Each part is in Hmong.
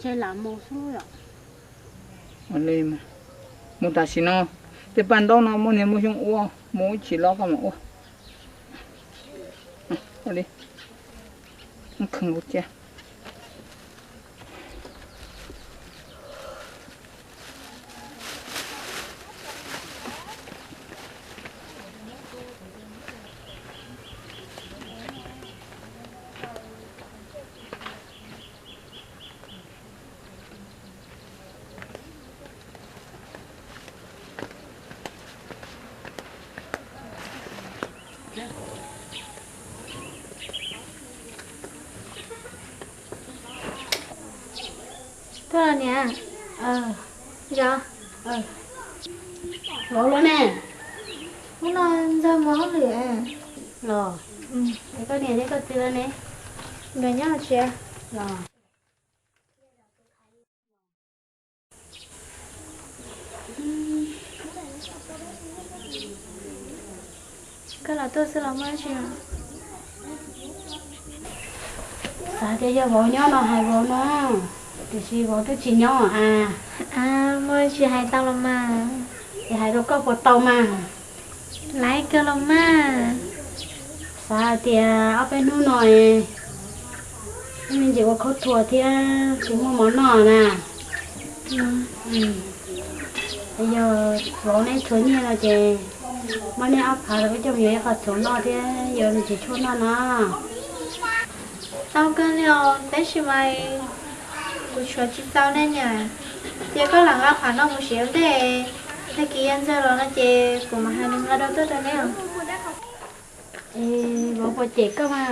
Ces lam mus xwb. Mus tam sim no, tej paj ntaub no muaj niag muaj xyoob ua, mus ib chim los koj mam ua. Ua li, muab khwv cia. Tuaj los niam. Yog. Vauv los ne? Hnub no Ntxawg mus hauj lwm los. Koj niam thiab koj txiv lawv ne? Nkawd nyob tsev los. Koj los tuaj xwb los muaj dab tsi? Xav tias yog vauv nyob no hais vauv no, tiam sis vauv twb tsis nyob a. Muaj dab tsi hais tau los mas. Es hais rau koj puas tau mas? Laiv kawg los mas. Xav hais tias ob peb hnub no es wb me ntsis ua khaub thuas thiab tsis muaj mov noj na. Yog vauv neb tshuav nyiaj no ces muab neb ob phav los wb coj mus yuav ib qho txhuv noj thiab yuav me ntsis tshuaj noj no. Tau kawg li os, tab sis mas kuv tshuav tsis txaus ne niam. Cia koj lam nqa qhov no mus siv ua ntej, tag kis yog Ntxawg los no ces kuv mam hais nws nqa rau tuaj rau neb os. Es vauv puas cem koj mas?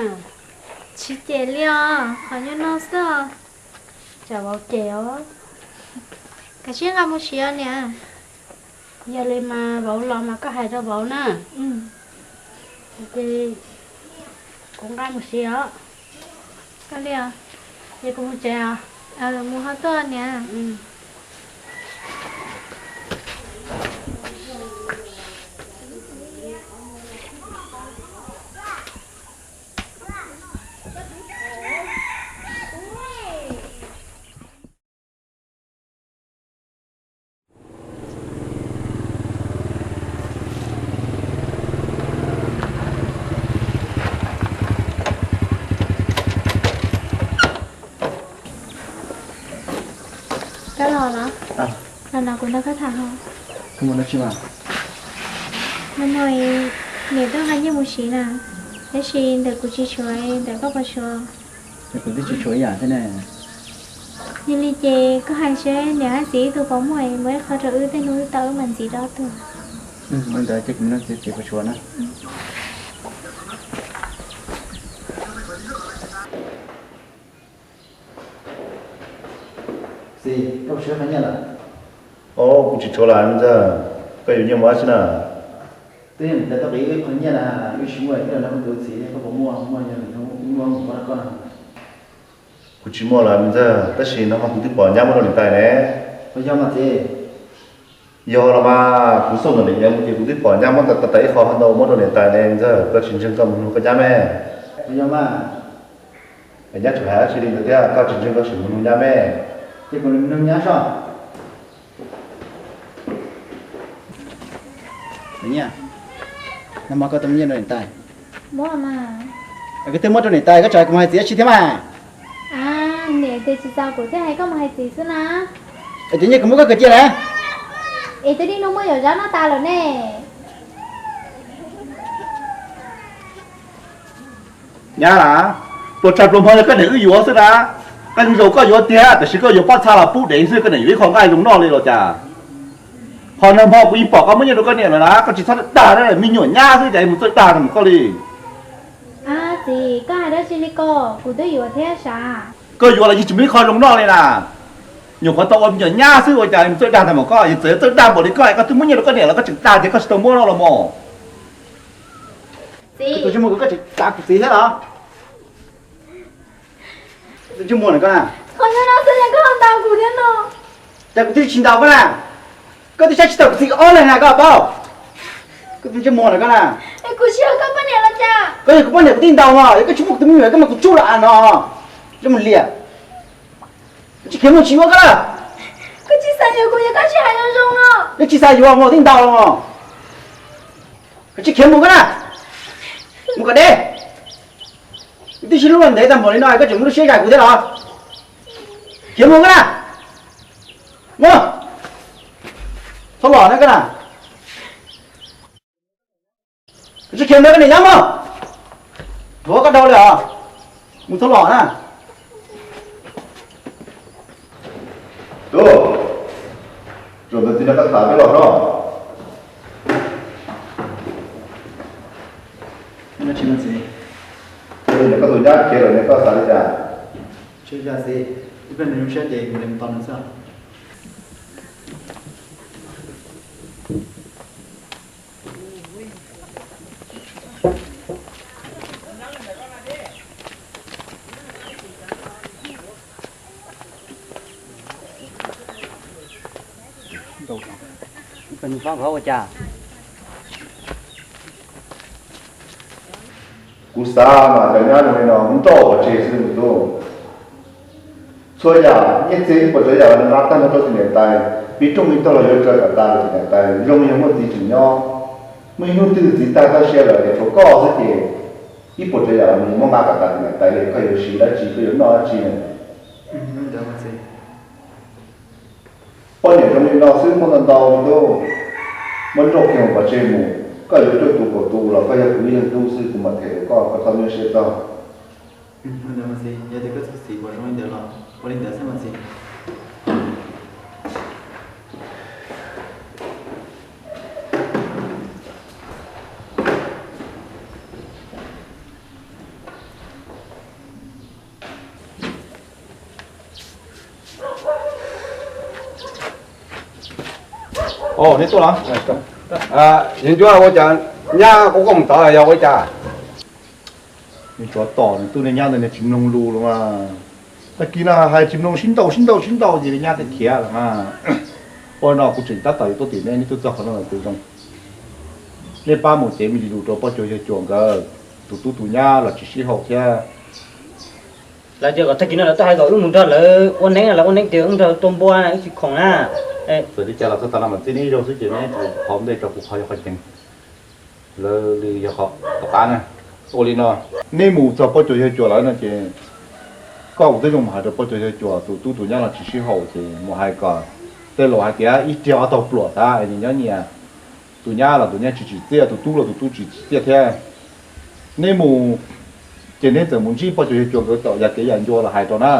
Tsis cem li os, qhov nyuaj no xwb os. Tsam vauv cem os. Kav tsij nqa mus siv os niam. Yog li mas vauv los mas koj hais rau vauv na. Ces kuv nqa mus siv os. Koj li os. Ces kuv mus tsev os. Mus ho tuaj niam. Koj los los? Los no kuv nrog koj tham ho. Nag hmo niam twb nqa nyiaj mus siv na, tab sis ntawm kuv tsis tshuav, ntawm koj puas tshuav? Kuv twb tsis tshuav ib yam thiab ne. Yog li ces koj hais seb niam thiab txiv ib tug puas muaj, muab ib qho rau wb, tej hnub wb tau wb mam ntxiv rau ob tug. Ua li ntawd ces kuv mus nug txiv puas tshuav na. Txiv, koj puas tshuav ib qho nyiaj lawm? Au, kuv tsis tshuav lawm me ntxawg, koj yuav nyiaj mus dab tsi na? Twb yog niam tais tau qiv wb ib qho nyiaj na, wb tsis muaj, wb los nrog koj tus txiv, koj puas muaj, muaj yog wb muab mus pab koj na. Kuv tsis muaj lawm me ntxawg, tab sis nag hmo kuv twb pom nyab muab rau niam tais ne. Puas yog mas txiv? Yog los mas, kuv xauj ntawm niam tais mus ces kuv twb pom nyab muab tau ib qho ntau muab rau niam tais ne me ntxawg, koj tsis ntseeg koj mus nug koj nyab me. Puas yog mas? Nyab tseem hais dab tsi li ntawd thiab, koj tsis ntseeg koj sim mus nug nyab me. Ces kuv mus nug nyab soj. Nag hmo koj tau muab nyiaj rau niam tais? Koj twb muab rau niam tais, koj tseem hais kuv mus hais txiv dab tsi thiab mas? Niam tias tsis txaus kuv thiaj hais koj mus hais txiv xwb na. Es cov nyiaj kuv muab koj kawg cia lawm? Es twb niaj hnub muab yuav zab noj tas lawm ne. Nyab na, pluas tsaig pluas hmo yog koj niam wb yuav xwb na. Koj zaum koj yuav tiag, tiam sis koj yuav pob txha los pub dev xwb, koj niam yuav ib qho nqaij zoo noj li los cas? Qhov nag hmo kuv yeej pom koj muab nyiaj rau koj niam lawm na, koj tsis txhob dag, me nyuam nyab xwb cas mus txawj dag rau mus koj li. Txiv, koj hais dab tsi li ko, kuv twb yuav thiab sav. Koj yuav los yeej tsis muaj ib qho zoo noj li na. Nyuam qhuav tau ua me nyuam nyab xwb ua cas mus txawj dag ntag mas koj, yog txawm txawj dag npaum li koj, koj twb muab nyiaj rau koj niam los koj tseem dag tias koj tsis tau muab no los mas. Tus ntsej muag, koj tseem txav kuv txiv thiab los? Tus ntsej muag na koj na. Qhov no xwb koj ntaus kuv thiab no. Cas kuv twb tsis ntaus koj na. Koj twb saib tsis taus kuv txiv ob leeg na koj paub. Koj tus ntsej muag na koj na. Kuv tsis yog koj poj niam los cas? Koj yog kuv poj niam kuv twb ntaus no, yog koj tsis muaj kuv tus me nyuam koj mas kuv tsuj los no. Ntsej muag liam. Koj tsis khiav mus tsis yuav koj na. Koj tsis xav yuav kuv, yog koj tsis hais zoo zoo no. Koj tsis xav yuav mus tib ntaus los. Koj tsis khiav mus koj na. Mus kom deb. Twb sib hlub los ntev tag npaum li no koj tseem muaj lub siab zais kuv thiab los? Khiav mus koj na. Mus. Txhob los na koj na. Koj tsis khiav ntawd koj niam nyab mog. Thuav koj dhau li os. Mus txhob los na. Tub, zaum ntawd txiv nrog koj tham peb los no. Koj tus nyab khiav lawm ne koj xav li cas? Tsis ua cas txiv, ib pliag nws zoo siab ces kuv li mus tos nws xwb. Ua cas? Kuv xav mas cov nyab zoo li no ntau pov tseg xwb tus tub. Txhua yam nyiaj txiag ib puas tsav yam los nqa tag nrho rau tus niam tais, pib rooj ib tog los yuav tsaws kom tas rau tus niam tais, zoo yog muaj txiv tseem nyob. Muaj ib hnub twg txiv tag txoj sia lawm es tshuav koj xwb ces ib puas tsav yam los nws muab nqa kom tas tus niam tais li, koj yuav siv dab tsi, koj yuav noj dab tsi na? Poj niam zoo li no xwb muaj ntau ntau li tub, muab nrauj kiag pov tseg mus, koj yuav cuaj tus kaum tus los koj yog kuv ib leeg tub xwb, kuv mam them rau koj, koj txhob nyuaj siab txog. Yog tias koj txoj txiv puas zoo li ntawd los ua li ntawd xwb mas txiv. Ov, neb tuaj los? Yog ncuab ua cas nyab kuv koj mus tod yog ua cas? Nws tsov tom nws tub nej nyab ntawd nws tsis mloog lus los mas. Tag kis no hais tsis mloog sib ntaus sib ntaus sib ntaus ces nej nyab thiaj khiav lawm mas. Ua no kuv tseem tab tom yuav tuaj tim nej, neb tuaj txog qhov no lawm kuv zoo. Nej pab mus cev me ntsis lus rau poj cuag yawg Cuam nkawd, tus tub tus nyab los tsis sib haum thiab. Lawv tias kom tag kis no lawv tuaj hais kom wb mus nrog lawv ua neeb, lawv ua neeb tias wb nrog tua npua na, wb tsis khoom na. Txawm li cas los txog tas no mam txib neb ib zaug xwb ces neb qhov ntej tso kuv qhov yog qhov ceev. Lawv li yog qhov tom qab na. Ua li no, neb mus txog poj cuag yawg Cuam lawv no ces koj kuv twb zoo mus hais rau poj cuag yawg Cuam tus tub tus nyab los tsis sib haum ces mus hais kom tej laus hais tias ib riag ob tog pluam xav es nyias nyob nyias. Tus nyab los tus nyab tsis tsim txiaj, tus tub los tus tub tsis tsim txiaj thiab. Neb mus ces neb txawm mus ntsib poj cuag yawg Cuam nkawd tom yav kev yam ncua los hais rau na.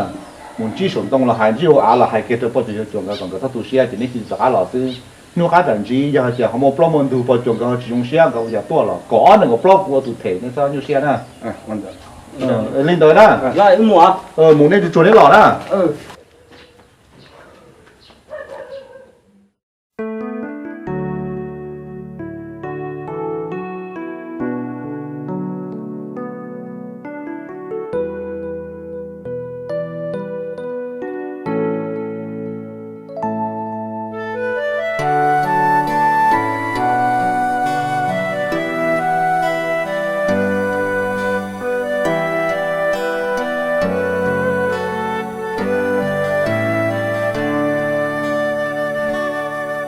Mus ntsib saum ntoo los hais, ntsib hauv av los hais kiag rau poj cuag yawg Cuam nkawd kom nkawd txhob tu siab ces neb cia li rov qab los xwb. Hnub qab tam ntsis yog hais tias ho muaj plaub muaj ntug poj cuag nkawd ho tsis zoo siab nkawd ua cas tuaj los kom ob neeg kom plaub kuv ua tus them, nej txhob nyuaj siab na. Li ntawd na. Mus nej tsuag tsuag neb los na.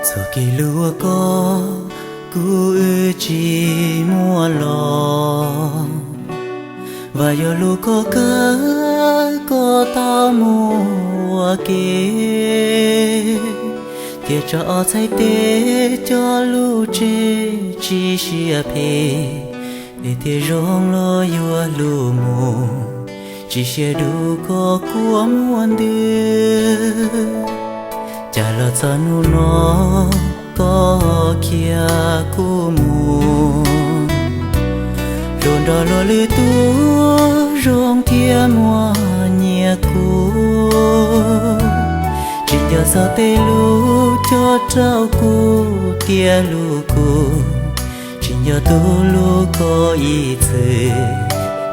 Txoj kev hlub koj kuv wb tsis muaj los, vam yog lub koj kawg koj tau mus ua ke, thiaj tso ob txhais tes coj lub tsev tsis siab phem, es thiaj zoo los yuav hlub mus, tsis siab dub koj kua muag ntws. Cas los txog hnub no koj khiav kuv mus, hluas nraug luag lwm tus zoo thiab muaj nyias kuv, tsis nco txog tej lub coj rau kuv tiag lub kuv, tsis nco tu lub koj ib txwm,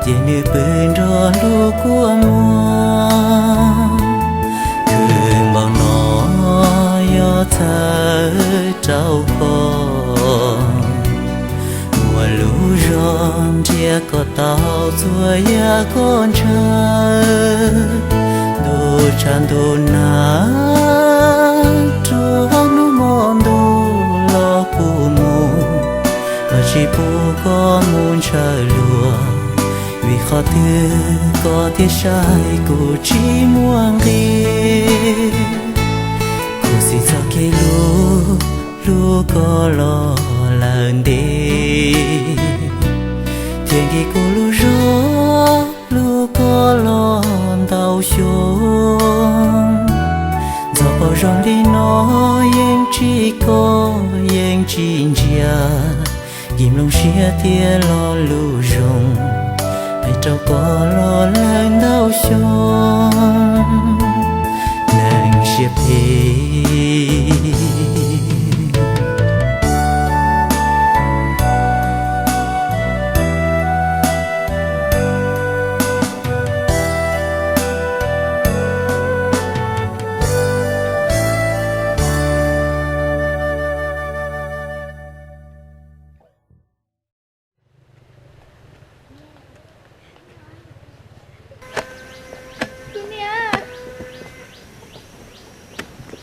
ces nws pw nrog lub kua muag. Khwv npaum no yog txhawb rau koj, muaj lub zog nrhiav koj tau txhua yam koj ntshaw. Ntuj Tshav ntuj nag rua hnub hmo ntuj los kuv mus, kuv tsis pub koj mus ntshaw luag, vim qhov twg koj thiaj saib kuv tsis muaj nqis. Khuv xim txoj kev hlub, hlub koj los lawm ntev, thiaj nkim kuv lub zog hlub koj los ntau xyoo. Ntxhov pom zoo li no yeej tsis koj yeej tsis ntsia, nkim nplooj siab thiab lo lus zoo, hais rau koj los lawm ntau xyoo, neeg siab phem.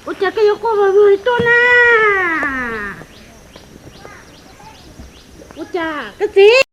Ua cas koj yuav quaj vag vwg li tuaj na? Ua cas koj txiv?